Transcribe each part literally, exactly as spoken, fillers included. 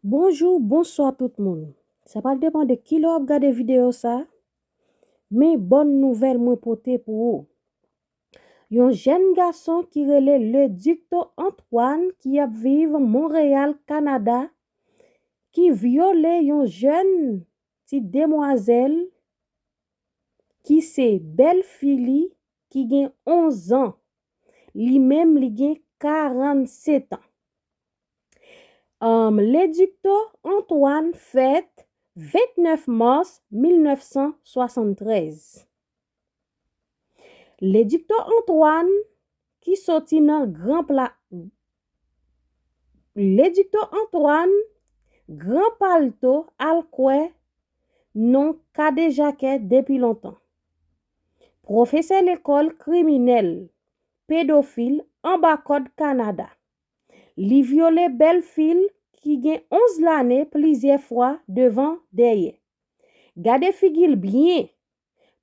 Bonjou, bonswa tout moun. Sa pral depann de kilè w ap gade videyo sa. Men bòn nouvèl mwen pote pou ou. Yon jèn gason ki rele Ledicto Antoine ki ap viv Montréal, Canada, ki vyole yon jèn ti demwazèl ki se bèlfi li ki gen onz an. Li menm, li gen karannset an. Um, Ledicto Antoine fèt vennèf mas mil nèf san swasanntrèz. Ledicto Antoine ki soti nan Gran Pla-, Ledicto Antoine, Gran Palto, al kwè non kadejakè depi lontan. Pwofesè lekòl kriminèl, pedofil, anba kòd Kanada. Li vyole bèlfi l ki gen onz lane plizyè fwa devan dèyè. Gade figi l byen,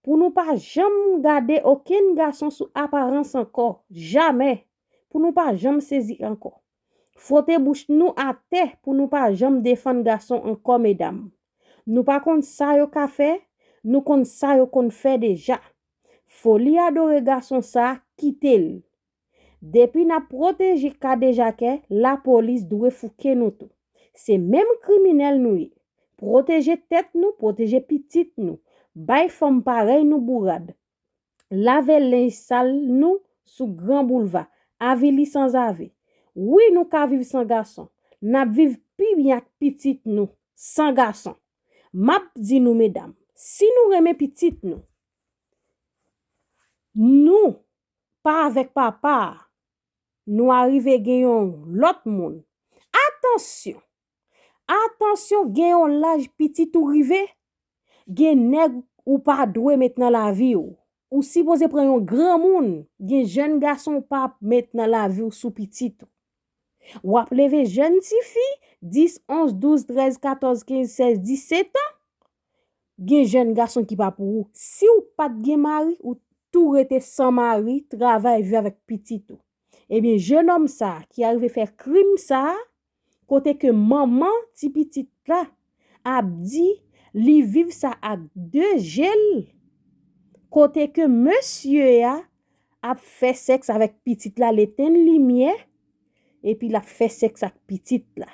pou nou pa janm gade okenn gason sou aparans ankò, jamè, pou nou pa janm sezi ankò. Fwote bouch nou atè pou nou pa janm defann gason ankò, medam. Nou pa konn sa yo ka fè, nou konn sa yo konn fè deja. Foli adore gason sa, kite l. Depi n ap pwoteje kadejakè, lapolis dwe fouke nou tou. Se menm kriminèl nou ye. Pwoteje tèt nou, pwoteje pitit nou. Bay fanm parèy nou bourad. Lave lenj sal nou sou Gran Boulva. Avili sanzave. Wi, nou ka viv san gason. N ap viv pi byen ak pitit nou, san gason. M ap di nou, medam, si nou renmen pitit nou, nou pa avèk papa a, nou arive gen yon lòt moun. Atansyon! Atansyon, gen yon laj pitit ou rive, gen nèg ou pa dwe met nan lavi w. Ou sipoze pran yon granmoun, gen jèn gason ou pa ap met nan lavi w sou pitit ou. W ap leve jèn tifi, dis, onz, douz, trèz, katòz, kenz, sèz, disèt an, gen jèn gason ki pa pou ou. Si w pa t gen mari, ou tou rete san mari, travay, viv avèk pitit ou. Ebyen, jennonm sa a ki arive fè krim sa a, kote ke manman ti pitit la ap di li viv sa ak de je l, kote ke mesye a ap fè sèks avèk pitit la, l etenn limyè, epi l ap fè sèks ak pitit la.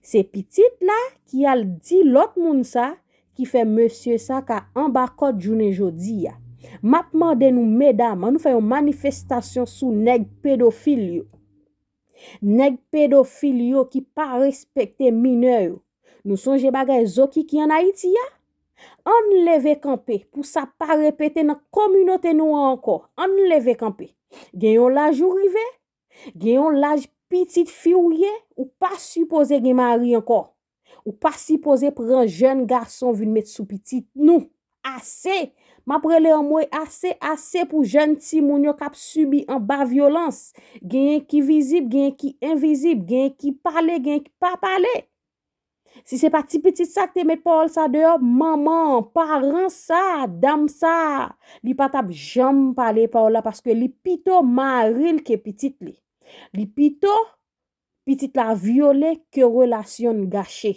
Se pitit la ki al di lòt moun sa, ki fè mesye sa ka anba kòd jounen jodi a. M ap mande nou, medam, ann nou fè yon manifestasyon sou nèg pedofil yo. Nèg pedofil yo ki pa respekte minè yo. Nou sonje bagay Zokiki ann Ayiti a? Ann leve kanpe pou sa pa repete nan kominote nou an ankò. Ann leve kanpe. Gen yon laj ou rive, gen yon laj pitit fi w ye, ou pa sipoze gen mari ankò. Ou pa sipoze pran jèn gason vin met sou pitit nou. Ase! M ap rele anmwe ase, ase pou jèn timoun yo k ap sibi anba vyolans. Genyen ki vizib, genyen ki envizib, genyen ki pale, genyen ki pa pale. Si se pa ti pitit sa k te met pawòl sa deyò, manman, paran sa, dam sa, li pa t ap janm pale pawòl la paske li pito mari l ke pitit li. Li pito pitit la vyole ke relasyon n gache.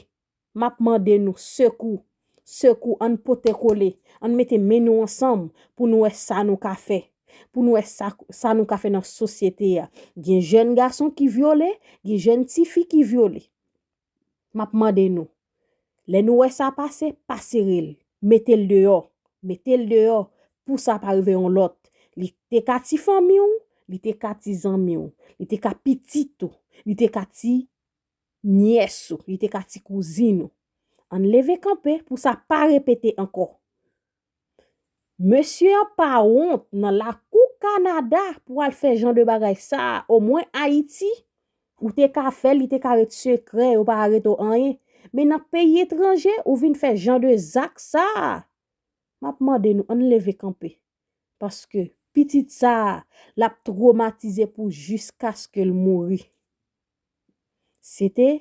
M ap mande nou sekou, sekou, ann pote kole, ann mete men nou ansanm pou nou wè sa nou ka fè, pou nou wè sa, sa nou ka fè nan sosyete a. Gen jèn gason ki vyole, gen jèn tifi ki vyole. M ap mande nou, lè nou wè sa pase, pa sere l, mete l deyò, mete l deyò pou sa pa rive yon lòt. Li te ka ti fanmi w, li te ka ti zanmi w, li te ka pitit ou, li te ka ti nyès ou, li te ka ti kouzin ou. Ann leve kanpe pou sa pa repete ankò. Mesye an pa wont nan lakou Kanada pou al fè jan de bagay sa a. Omwen Ayiti, ou te ka fè l, li te ka ret sekrè, yo pa arete w anyen. Men nan peyi etranje, ou vin fè jan de zak sa a. M ap mande nou, ann leve kanpe. Paske pitit sa a, l ap twomatize pou jiskaske l mouri. Se te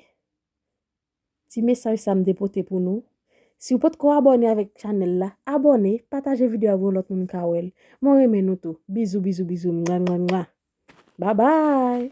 ti mesaj sa m te pote pou nou. Si w potko abòne avèk chanèl la, abòne, pataje videyo a pou yon lòt moun ka wè l. Mwen renmen nou tou. Bizou, bizou, bizou. Mwa, mwa, mwa. Babay!